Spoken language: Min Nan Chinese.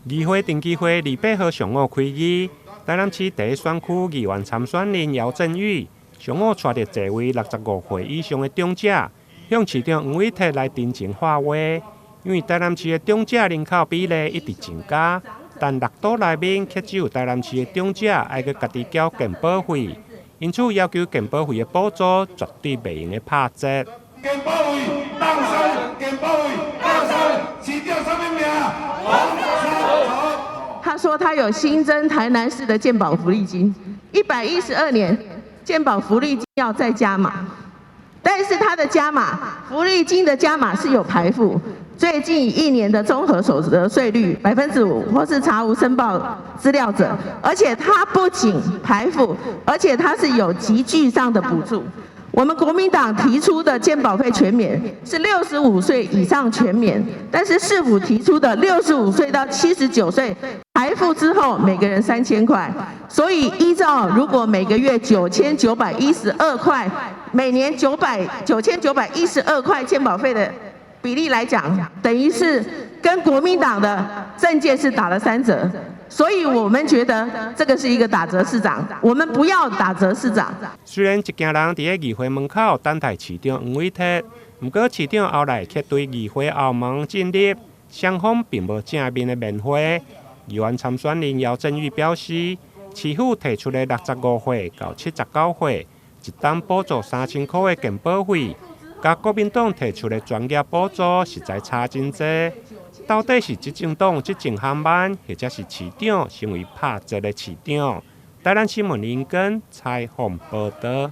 議會定期會28號上午開議，台南市第一選區議員參選人姚振宇上午帶著濟位65歲以上的長者，向市長黃偉哲來陳情喊話，因為台南市的長者人口比例一直增加，但六都內面卻只有台南市的長者愛閣家己繳健保費，因此要求健保費的補助絕對袂用得拍折。健保費當收，健保費當收，市長啥物名？黃山他說他有新增台南市的健保福利金，112年健保福利金要再加碼，但是他的加碼福利金的加碼是有排付，最近一年的綜合所得稅率5%，或是查無申報資料者，而且他不僅排付，而且他是有級距上的補助。我們國民黨提出的健保費全免是65歲以上全免，但是市府提出的65歲到79歲排付之後，每個人3000塊，所以依照如果每個月9912塊，每年9912塊健保費的比例來講，等於是跟國民黨的政見是打了3折。所以我們覺得這個是一個打折市長，我們不要打折市長。雖然一行人佇咧議會門口等待市長黃偉哲，毋過市長後來卻對議會後門進入，雙方並無正面的面會。議員參選人姚振宇表示，市府提出的65歲到79歲，一冬補助3000塊的健保費，佮國民黨提出的全額補助實在差真濟。到底是執政黨執政緩慢，或者是市長成為拍折的市長？台南新聞林根採訪報導。